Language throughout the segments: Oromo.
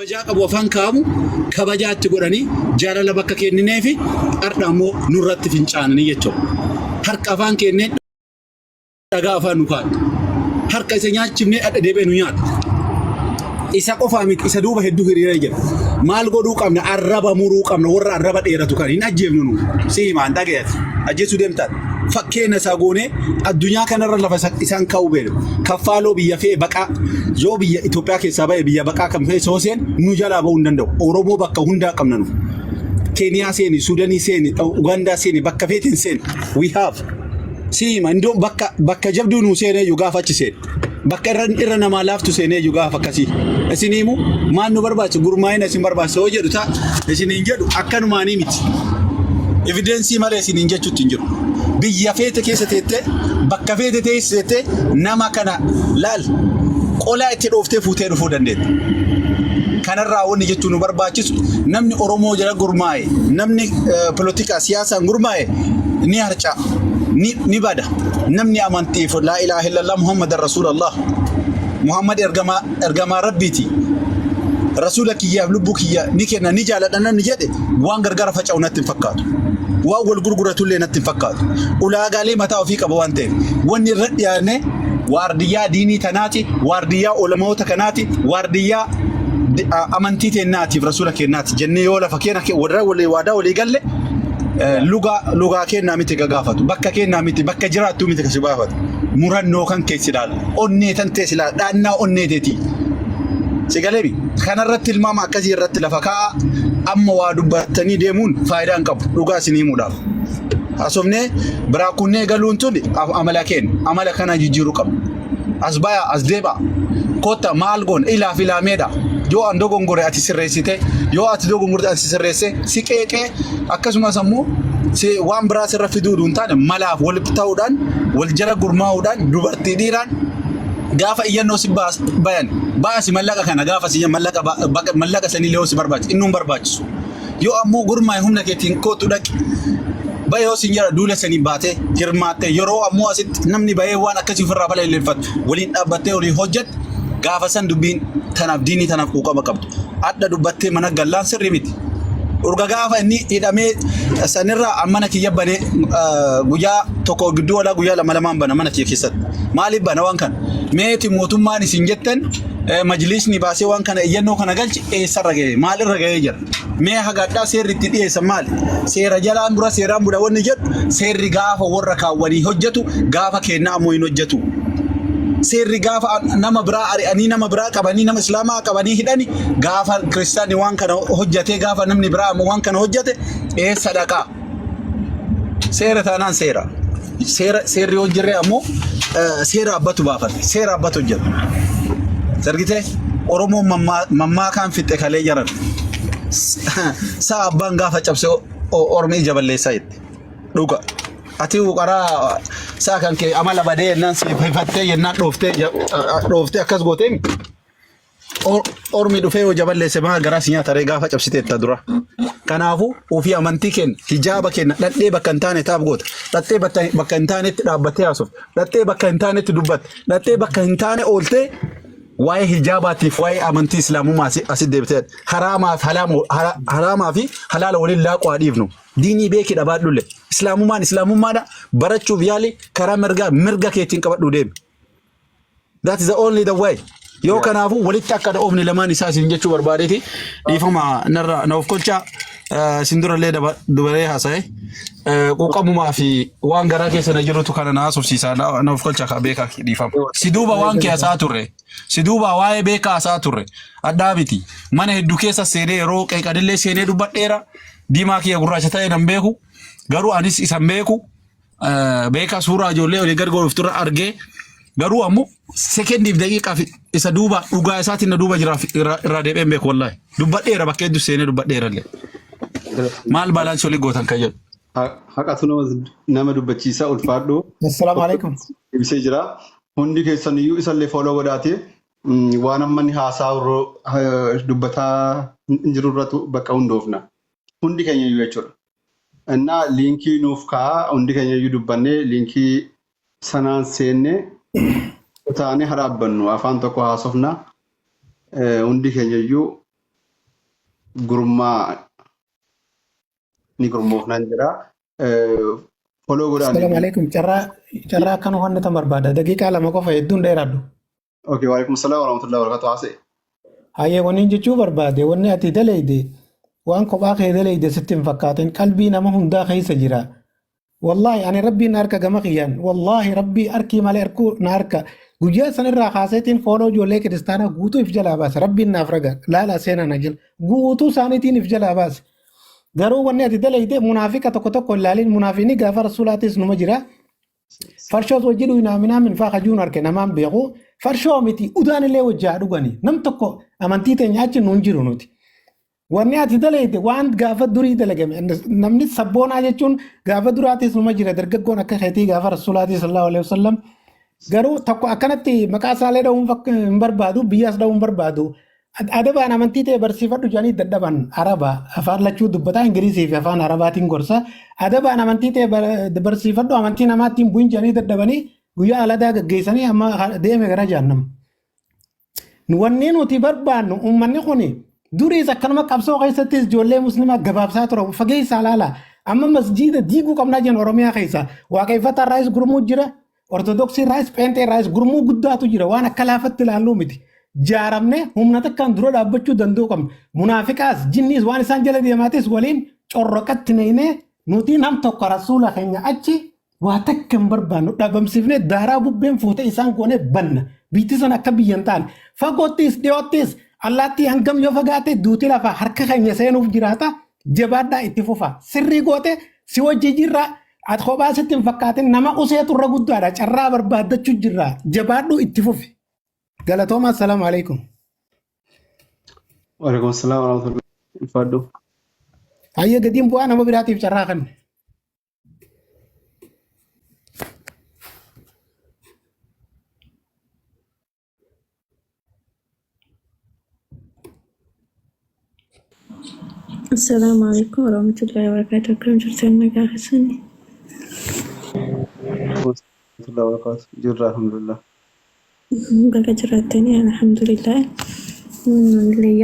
Kabajaa qabu afaan kaa'amu kabajaa itti godhanii jaalala bakka kennineefi ardha ammoo nurratti fincaananii jechuudha. Harka afaan kennee dhagaa afaan nu kaa'e. Harka isa nyaachifnee dhadha deebi'ee nu nyaata. Isa qofaa miti, isa duuba hedduu hiriiree jira. Maal godhuu qabna? Arraba muruu qabna. Warra arraba dheeratu kan hin ajjeefnu nu. Si himaan dhagayati. Ajjeesuu deemtaan. Fakkeenya isaa goonee addunyaa kanarra lafa isaan ka'uu beelu. Kaffaaloo biyya fe'e baqaa yoo biyya Itoophiyaa keessaa ba'e biyya baqaa kan fe'e soo seen nu jalaa ba'uu hin danda'u. Oromoo bakka hundaa qabna nu. Keeniyaa seeni, Suudanii seeni, Ugaandaa seeni, bakka feetiin seeni. We have. Si hima iddoo bakka jabduu nu seenee iyyuu gaafa achi seene. Bakka irra namaa laaftu seenee iyyuu gaafa akkasii. Isin himu maal nu barbaachisu, gurmaa'ina isin barbaachisa yoo jedhu ta'a isiniin jedhu akkanumaanii miti. Evidence malee isiniin jechuutti hin jiru. Biyya feete keessa teettee, bakka feete teessee nama kana laal qolaa itti dhooftee fuutee dhufuu dandeetta. Kanarraa wanni jechuun nu barbaachisu, namni Oromoo jala gurmaa'e, namni polotikaa siyaasaan gurmaa'e ni harca'a, ni bada. Namni amantiif laa ilaaha illallah Muhammad rasuulallah. Muhammad ergamaa Rabbiiti. Rasuula kiyyaaf lubbuu kiyya ni kenna, ni jaaladha namni jedhe waan gargara faca'u natti hin fakkaatu. Waan wal gurguratullee natti hin fakkaatu. Ulaagaalee mataa ofii qaba waan ta'eef wanni irra dhiyaanne waardiyyaa diinii tanaati, waardiyyaa ulamoota kanaati, waardiyyaa amantii teennaatiif rasuula keennaati jennee yoo lafa keenya warra walii waadaa walii galle, lugaa kennaa miti ka gaafatu, bakka kennaa miti, bakka jiraattu miti ka si gaafatu. Murannoo kan keessi ilaala, onnee tan teessi ilaala, dhaannaa onnee teetii. Si galeemi kanarratti ilmaama akkasii irratti lafa kaa'a. Amma waa dubbattanii deemuun faayidaa hin qabu, dhugaa isin himuudhaaf. Haasofnee biraa kunnee galuun tun amala keenya, amala kana jijjiiruu qabna. As baya, as deebi'a. Kotta maal goon ilaaf ilaameedha. Yoo an dogongore ati sirreessite, yoo ati dogongorte ati sirreesse, si qeeqee akkasumas ammoo si waan biraa sirra fiduu hin taane malaaf wal ta'uudhaan, wal jala gurmaa'uudhaan, dubartii dhiiraan gaafa iyyannoo si bayan baasi mallaqa kana gaafa si mallaqa mallaqa sanillee yoo si barbaachisu inni hin barbaachisu. Yoo ammoo gurmaa'e humna keetiin kootu dhaqi. Bayoo sin jala duula sanii baatee hirmaattee, yeroo ammoo asitti namni bahee waan akkasii ofirraa balaleeffatu waliin dhaabbattee walii hojjette, gaafa san dubbiin tanaaf diinii tanaaf quuqama qabdu. Adda dubbattee mana gallaan sirrii miti. Urga gaafa inni hidhamee sanirraa mana kiyya banee guyyaa tokko gidduu walaa guyyaa lama lamaan bana mana kiyya keessatti. Maaliif bana waan kana? Meeti mootummaan isin jettan majlisni baasee waan kana iyyannoo kana galche eessarra ga'e? Maalirra ga'ee jira? Mee hagadhaa seerri itti dhiyeessan maali? Seera jalaan dura seeraan bula wanni jedhu, seerri gaafa warra kaawwanii hojjetu, gaafa kennaa ammoo hin hojjetu. Seerri gaafa nama biraa ari'anii, nama biraa qabanii, nama islaamaa qabanii hidhani, gaafa kiristaanni waan kana hojjetee, gaafa namni biraa ammoo waan kana hojjete eessa dhaqaa? Seera taanaan seera. Seera seerri yoo hin jirre ammoo seera abbatu baafata. Seera abbatu hojjeta. Sargitee Oromoon mammaakaan fixxe kalee jaran. Sa'a abbaan gaafa cabse ormi ija balleessaa jette. Dhuga. Ati qaraa sa'a kan kee amala badee jennaan si hifattee jennaan dhooftee dhooftee akkas gootee ormi dhufee yoo jaballeesse maa garaa si nyaata ree gaafa cabsiteetta dura. Kanaafuu ofii amantii kenna, hijaaba kenna, dhadhee bakka hin taane taaf goota. Dhadhee bakka hin taanetti dhaabbattee haasofta. Dhadhee bakka hin taanetti dubbatta. Dhadhee bakka hin taane ooltee waa'ee hijaabaatiif waa'ee amantii islaamummaa asi deebitee haraamaa fi halaala waliin laaquu haa dhiifnu. Diinii beeki dhabaadhulle. Islaamummaan islaamummaadha. Barachuuf yaali, karaa mirgaa mirga keetiin qabadhuu deemi. That is the only the way. Yoo kanaafuu walitti akka oofne lamaan isaa isin jechuu barbaadeeti, dhiifama narra na of kolchaa, isin durallee dubaree haasa'e quuqamumaa fi waan garaa keessa na jirutu kana na haasofsiisa, na of kolchaa ka beekaa dhiifama. Si duuba waan kee haasa'aa turre. Si duuba waa'ee beekaa haasa'aa turre. Addaa miti. Mana hedduu keessa seenee yeroo qeeqanillee seenee dubbadheera. Diimaa kiyya gurraacha ta'e nan beeku. Garuu anis isan beeku. Beekaa suuraa ijoollee olii gad godhuuf turre argee, garuu ammoo sekendiif daqiiqaaf isa duuba dhugaa isaatiin na duuba jira irraa deebi'een beeku, wallaahi dubbadheera, bakka hedduu seenee dubbadheera illee maal balance olii gootan kan jedhu. Haqatu nama dubbachiisaa, ulfaadhu. Assalaamu alaikum. Ibsee jira. Hundi keessan iyyuu isallee follow godhaati. Waan amma inni haasaa dubbataa hin jiru irratti bakka hundoofna. Hundi keenya iyyuu jechuudha. Innaa liinkii nuuf kaa'aa, hundi keenya iyyuu dubbannee liinkii sanaan seennee taanee haa dhaabbannu, afaan tokko haasofna. Hundi keenya iyyuu Gurmaa ni gurmoofnaan jedha. Follow godhaan. Assalamu alaikum. Carraa carraa akkan hojjetan barbaada. Daqiiqaa 2 qofa hedduun dheeradhu. Okay, waalaikum salaam warahmatullahi wabarakatuh. Haasa'e. Hayyee wanni jechuu barbaade wanni ati daleyde waan kophaa kee daleyde sitti hin fakkaatin qalbii nama hundaa keessa jira. Wallaahi ani rabbiin na harka gama kiyyaan wallaahi rabbii arkii malee arkuu na harka guyyaa san irraa kaaseetiin fooloo ijoollee kiristaanaa guutuu if jalaa baase rabbiin naaf raga laalaa seenaa na jala guutuu isaaniitiin if jalaa baase. Garuu wanni ati daleyde munaafiqa tokko tokko hin laalin munaafiqni gaafa rasuulaatis numa jira. Farshoos wajji dhuynaa minaamin faa kajuun arke namaan beeku. Farshoo miti udaan illee wajji haa dhugani. Nam tokko amantii teenya achi nuun jiru nuti. Wanni ati daleyde waan gaafa durii dalagame namni sabboonaa jechuun gaafa duraatis numa jira dargaggoon akka keetii gaafa rasuulaatii sallallahu alaihi wasallam garuu tokko akkanatti maqaa isaallee dha'uun hin barbaadu biyyaas dha'uun barbaadu Adabaan amantii ta'e barsiifadhu jedhanii dadhaban Araba afaan lachuu dubbataa Ingilizii fi afaan Arabaatiin gorsa. Adabaan amantii ta'e barsiifadhu amantii namaatti hin bu'in jedhanii dadhabanii guyyaa aladaa gaggeessanii amma deeme gara jahannam. Wanni nuti barbaannu uummanni kun duriis akkanuma qabsoo keessattis ijoollee musliimaa gabaabsaa tura fageessaa laala. Amma masjiida diiguu qabnaa jenna Oromiyaa keessa waaqeffataa irraayis gurmuu jira Ortodoksii irraayis pheenxee irraayis gurmuu guddaatu jira waan akka laafatti ilaalluu miti. Jaaramne humna takkaan dura dhaabbachuu danda'uu qabna. Munaafiqaas jinniis waan isaan jala deemaatis waliin corroqatti neynee nuti nam tokko rasuula keenya achi waa takka hin barbaannu dhabamsiifnee daaraa bubbeen fuutee isaan goonee banna. Biyyi sana akka biyya hin taane. Fagoottis dhiyoottis allaattii hangam yoo fagaate duuti lafaa harka keenya seenuuf jiraata. Jabaadhaa itti fufa. Sirrii goote si wajji jirra. Ati kophaa sitti hin fakkaatin nama useetu irra guddaadha. Carraa barbaaddachuu jirra. Jabaadhu itti fufi. Galatooma assalaamu alaikum. Waalaikum salaam warahmatullahi Ulfaadhu. Hayyee gadiin bu'aa nama biraatiif carraa kenna. Assalaamu alaikum warahmatullahi wabarakatuh. Akkam jirtan nagaa keessanii? Warahmatullahi wabarakatuh. Jirra alhamdulillah. Baga jiraattanii alhamdulillah.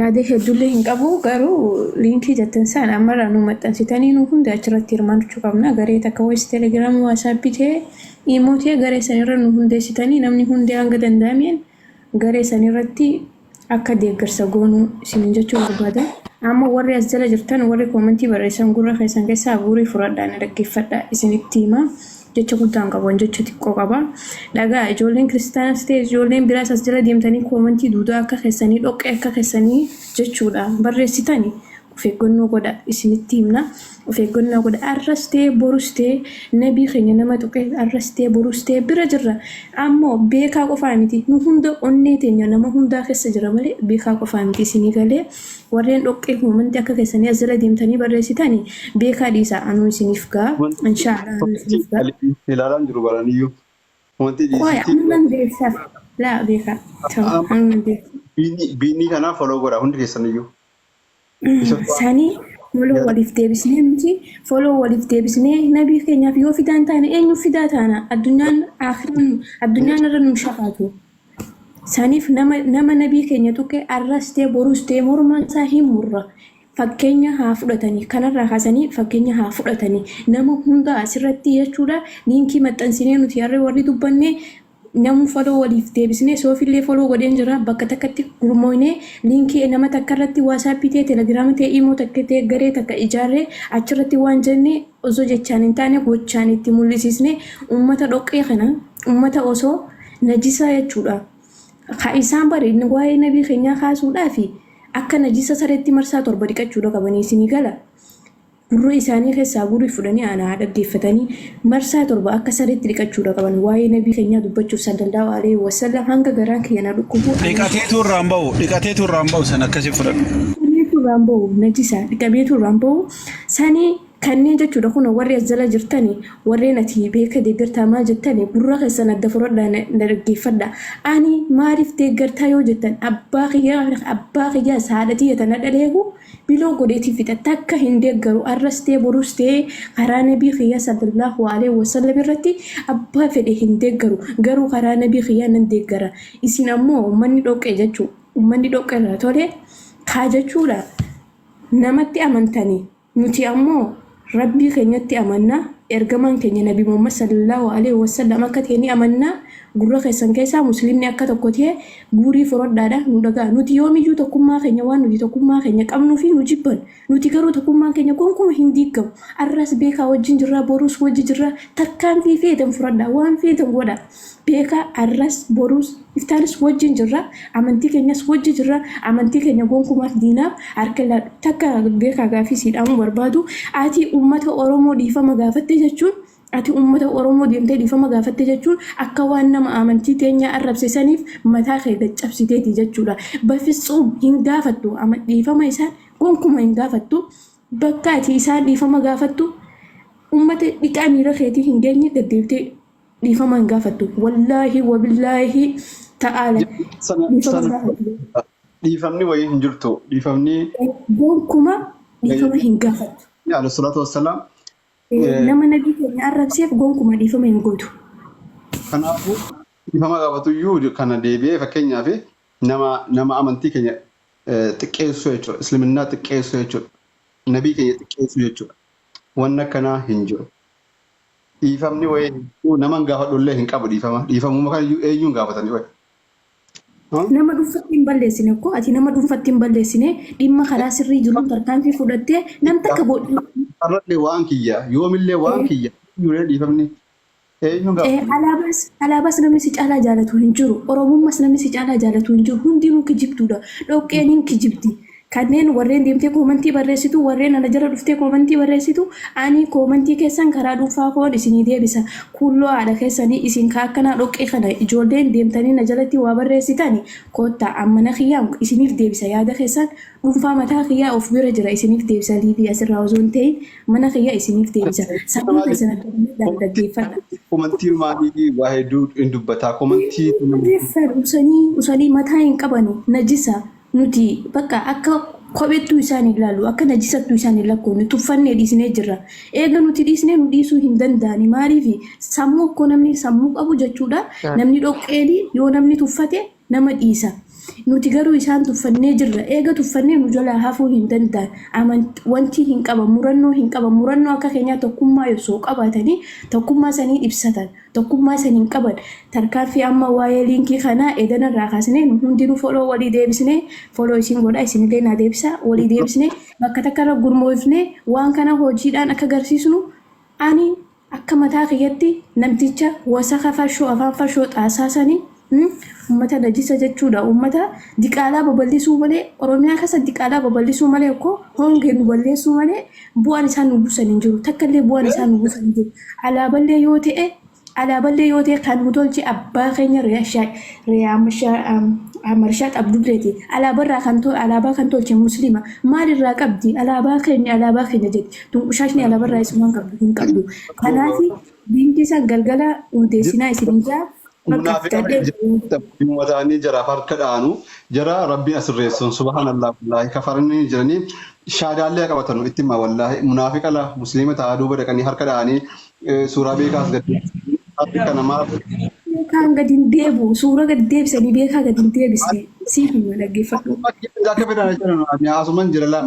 Yaada hedduullee hin qabu garuu liinkii jettan sana ammarraa nu maxxansitanii nu hunda achirratti hirmaachuu qabna. Garee takka wayis telegiraamii waasaappii ta'e iimoo ta'e garee sanirra nu hundeessitanii namni hundi hanga danda'ameen garee sanirratti akka deeggarsa goonu isiniin jechuu barbaada. Amma warri as jala jirtan warri koomentii barreessan gurra keessan keessaa buurii fudhadhaa na dhaggeeffadhaa isinitti hima. Jecha guddaa hin qabu jecha xiqqoo qaba. Dhagaa ijoolleen kiristaanas ta'e ijoolleen biraas as jala deemtanii koomentii duudaa akka keessanii dhoqqee akka keessanii jechuudha barreessitani of eeggannoo godha isinitti himna. Of eeggannoo godha arras ta'e borus ta'e nabii keenya nama tuqe arras ta'e borus ta'e bira jirra. Ammoo beekaa qofaa miti nu hunda onnee teenya nama hundaa keessa jira malee beekaa qofaa miti isinii galee warreen dhoqqee koomantii akka keessanii as jala deemtanii barreessitani beekaa dhiisaa anuu isiniif ga'a inshaallah anuu isiniif ga'a. Ilaalaan jiru baraniyyuu. Wanti Qoy dhiisitti anu nan beeksaaf laa beekaa ta'u anu nan beeksa. biinii kanaa follow godha hundi keessaniyyuu. Sanii foloo waliif deebisnee nuti foloo waliif deebisnee nabii keenyaaf yoo fidaan taane eenyuuf fidaa taana addunyaan akhiran addunyaan irra nu shafaatu. Saniif nama nama nabii keenya tuqe arras ta'e borus ta'e morma isaa hin murra. Fakkeenya haa fudhatanii kanarraa kaasanii fakkeenya haa fudhatanii nama hunda asirratti jechuudha liinkii maxxansinee nuti harree warri dubbanne Namuu follow waliif deebisnee soofillee follow godheen jira bakka takkatti gurmooynee liinkii nama takka irratti WhatsApp ta'e Telegram ta'e imo takka ta'e garee takka ijaarree achirratti waan jenne osoo jechaan hin taane gochaan itti mul'isiisnee ummata dhoqqee kana ummata osoo najisaa jechuudha ka isaan bari waa'ee nabii keenyaa kaasuudhaafi akka najisa sareetti marsaa 7 dhiqachuudha qabanii isinii gala Gurra isaanii keessaa gurii fudhanii ana haa dhaggeeffatanii marsaa 7 akka sareetti dhiqachuudha qaban waa'ee nabii keenyaa dubbachuuf sallallahu aleyhi wasallam hanga garaan kiyya na dhukkubu ana Dhiqateetu irraa hin ba'u. Dhiqateetu irraa hin ba'u san akkasii fudhadhu. Dhiqameetu irraa hin ba'u najisa dhiqameetu irraa hin ba'u sanii kanneen jechuudha kun warri as jala jirtani warreen ati beeka deeggartaa maal jettani gurra keessan adda fudhadhaa na dhaggeeffadha ani maaliif deeggartaa yoo jettan abbaa kiyyaa abbaa kiyyaas haadha tiyya tana dhaleehu Biloo godheetii fixa takka hin deeggaru arras ta'e borus ta'e karaa nabii kiyyaa sallallahu alaihi wasallam irratti abbaa fedhe hin deeggaru garuu karaa nabii kiyyaa nan deeggara isin ammoo ummanni dhoqqee jechuu ummanni dhoqqee irraa tole kaa jechuudha Namatti amantanii nuti ammoo Rabbii keenyatti amanna, ergamaan keenya Nabi Muhammad sallallaahu aleyhi wassallam akka ta'e ni amanna, gurra keessan keessaa muslimni akka tokko ta'e guurii furadhaadha nu dhaga'a. Nuti yoomiyyuu tokkummaa keenya waan nuti tokkummaa keenya qabnuufi nu jibban. Nuti garuu tokkummaan keenya gonkuma hin diiggamu. Arras beekaa wajjin jirra, borus wajji jirra. Tarkaanfii feetan furadhaa, waan feetan godhaa. Beekaa arras, borus, iftaanis wajjin jirra. Amantii keenyas wajji jirra. Amantii keenya gonkumaaf diinaaf harka hin laadhu. Takka beekaa gaafii sii dhaamuu barbaadu. Ati uummata Oromoo dhiifama gaafatte jechuun ati uummata Oromoo deemtee dhiifama gaafatte jechuun akka waan nama amantii teenyaa arrabse saniif mataa kee gad cabsiteeti jechuudha. Bafitsuum hin gaafattu. Dhiifama isaan gonkuma hin gaafattu. Bakka ati isaan dhiifama gaafattu uummata dhiqaa miira keetii hin geenye gad deebitee dhiifama hin gaafattu. Wallaahi wabillaahi ta'aala Sana dhiifama hin sana gaafattu. Dhiifamni wayii hin jirtu. Dhiifamni Gonkuma dhiifama hin gaafattu. Alayhi salaatu wassalaam. Nama nabii keenya arrabseef gonkuma dhiifama hin gootu. Kanaafuu dhiifama gaafatuyyuu kana deebi'ee fakkeenyaaf nama nama amantii keenya xiqqeessuu jechuudha. Isliminnaa xiqqeessuu jechuudha. Nabii keenya xiqqeessuu jechuudha. Wanni akkanaa hin jiru. Dhiifamni wayii hin jiru. Nama hin gaafadhu illee hin qabu dhiifama. Dhiifamuma kanayyuu eenyuun gaafatanii wayi? Nama dhuunfatti hin balleessine koo ati nama dhuunfatti hin balleessine dhimma karaa sirrii jiruun tarkaanfii fudhattee nam takka godhu. Har'allee waan kiyya yoomillee waan kiyya eenyuun dhiifamni eenyuun gaafatanii? Alaabaas namni si caalaa jaalatu hin jiru. Oromummaas namni si caalaa jaalatu hin jiru. Hundinuu kijibduudha. Dhoqqeen hin kijibdi. Kanneen warreen deemtee koomantii barreessitu, warreen ana jala dhuftee koomantii barreessitu, ani koomantii keessan karaa dhuunfaa koon isinii deebisa. Kuulloo haadha keessanii isin ka akkanaa dhoqqee kana ijoolleen deemtanii na jalatti waa barreessitani koottaa an mana kiyyaan isiniif deebisa yaada keessan dhuunfaa mataa kiyyaa of bira jira isiniif deebisa liivii asirraa osoo hin ta'in mana kiyya isiniif deebisa. Sammuu keessan adda baafadhaa dhaggeeffadha. Komantii maalii waa hedduu hin dubbataa. Komantii Odeessan usanii usanii mataa hin qabani najisa. Nuti bakka akka kophettuu isaan hin laallu, akka najisattuu isaan hin lakkoofne, tuffannee dhiisnee jirra. Eega nuti dhiisnee nu dhiisuu hin danda'ani. Maaliif sammuu akkoo namni sammuu qabu jechuudha. Namni dhoqqeeni yoo namni tuffate nama dhiisa. Nuti garuu isaan tuffannee jirra. Eega tuffannee nu jalaa hafuu hin danda'an. Amant wanti hin qaban, murannoo hin qaban. Murannoo akka keenyaa tokkummaa osoo qabaatanii tokkummaa sanii ibsatan. Tokkummaa san hin qaban. Tarkaanfii amma waa'ee liinkii kanaa edana irraa kaasnee nu hundinuu foloo walii deebisnee foloo isin godha isinillee naa deebisa walii deebisnee bakka takka irra gurmoofnee waan kana hojiidhaan akka garsiisnu ani akka mataa kiyyatti namticha wasaka farshoo afaan farshoo xaasaa sanii ummata najisa jechuudha ummata diqaalaa babal'isuu malee Oromiyaa keessa diqaalaa babal'isuu malee koo hongee nu balleessuu malee bu'aan isaan nu buusan hin jiru. Takka illee bu'aan isaan nu buusan hin jiru. Alaaballee yoo ta'e alaaballee yoo ta'e kan nu tolche abbaa keenya Marshaat Abdulleeti. Alaabarraa kan alaabaa kan tolche muslima. Maalirraa qabdi? Alaabaa keenya alaabaa keenya jetti. Tunqushaashni alaabarraa isumaan qabdu hin qabdu. Kanaaf liinkii isaan galgala hundeessinaa isin jaa. Bakka Munaafiqa fixadhee ta'anii jaraaf harka dha'anu jara Rabbiin asirreessuun subhanallah wallaahi kafaranii jiranii shaadaallee qabatanu itti hima wallaahi munaafiqa la musliima ta'aa duuba dhaqanii harka dha'anii suuraa beekaas gadi harka namaa Beekaan gadi hin deebi'u. Suura gadi deebisanii beekaa gadi hin deebisne. Siif hima dhaggeeffadhu. Akka fedhan jiran ani asuman jira la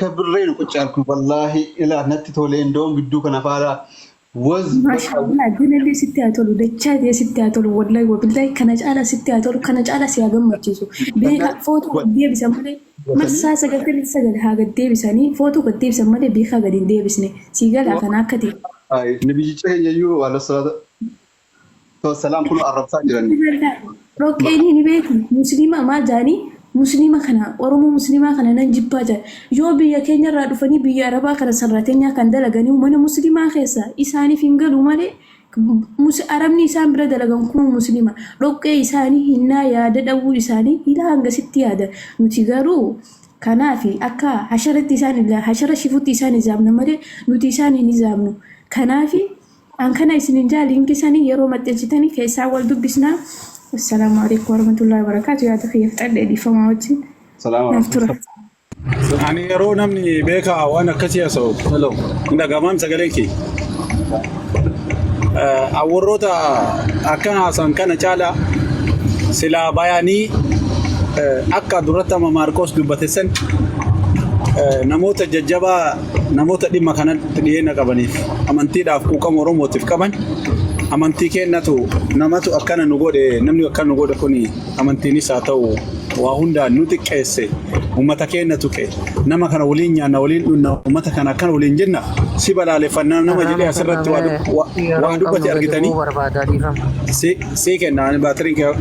kabirreen ቁጭ ያልኩ wallaahi ilaa natti tole indoon gidduu kana faara waz Maashaallah dinallee sitti haa tolu dachaa ta'e sitti haa tolu wallahi wabillahi kana caalaa sitti haa tolu kana caalaa si haa gammachiisu. Beekaa footoo gad deebisan malee marsaa 99 haa gad deebisanii footoo gad deebisan malee beekaa gad hin deebisne. Sii galaa kana akka ta'e. Nabiyyicha keenya iyyuu alayhi salaatu wassalaam kun arrabsaa jirani. Dhoqqeenii ni beeku. Musliima maal jedhanii musliima kana Oromoo musliimaa kana nan jibbaa jedhan. Yoo biyya keenya irraa dhufanii biyya Arabaa kana sarrateenyaa kan dalaganii mana musliimaa keessa isaaniif hin galu malee Arabni isaan bira dalagan kun musliima. Dhoqqee isaanii hinnaa yaada dhabuu isaanii hila hangasitti yaada. Nuti garuu kanaaf akka hasharatti isaan hashara shifutti isaan hizaabna malee nuti isaan hin hizaabnu. Kanaaf an kana isinin jaa liinkii sanii yeroo maxxansitanii keessaa wal dubbisnaa. Assalaamu alaikum warahmatullahi wabarakatuh. Yaada kiyya fixadhee dhiifamaa wajjin. Salaam Naaf tura. Ani yeroo namni beekaa waan akkasii haasa'u hello hin dhaga'amaam sagaleen kee. Warroota akkana haasa'an kana caalaa silaa bayanii akka duratti amma Maarqoos dubbate san Namoota jajjabaa, namoota dhimma kanatti dhiyeenya qabaniif, amantiidhaaf quuqama Oromootiif qaban, amantii kennatu namatu akkana nu godhe, namni akkana nu godhe kuni amantiinis haa ta'u waa hundaan nu xiqqeesse, uummata keenya tuqe, nama kana waliin nyaanna, waliin dhunna, uummata kana akkana waliin jenna, si balaaleffannaa nama jedhee Carraa asirratti waa kennamee yeroo waa hin dubbate qabnu gadi argitanii. bu'uu barbaada, dhiifama. Si kenna, ani baatiriin kee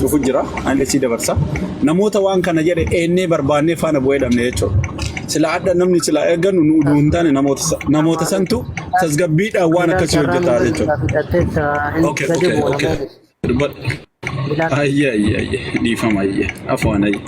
cufu jira, ani si dabarsa. Namoota waan kana jedhe eennee barbaannee faana bu'ee dhabne jechuudha. Sila adda namni sila eeggannu nu nu hin taane, namoota santu tasgabbiidhaan waan Bilaal, akkasii carraa hojjetaa nurra jechuudha. fixatteetta, inni Okay, gadi okay, bu'uuna okay. maali? Dubbadhu. Bilaal. Ayyee, ayyee, ayyee, dhiifama, ayyee, afaan, ayyee.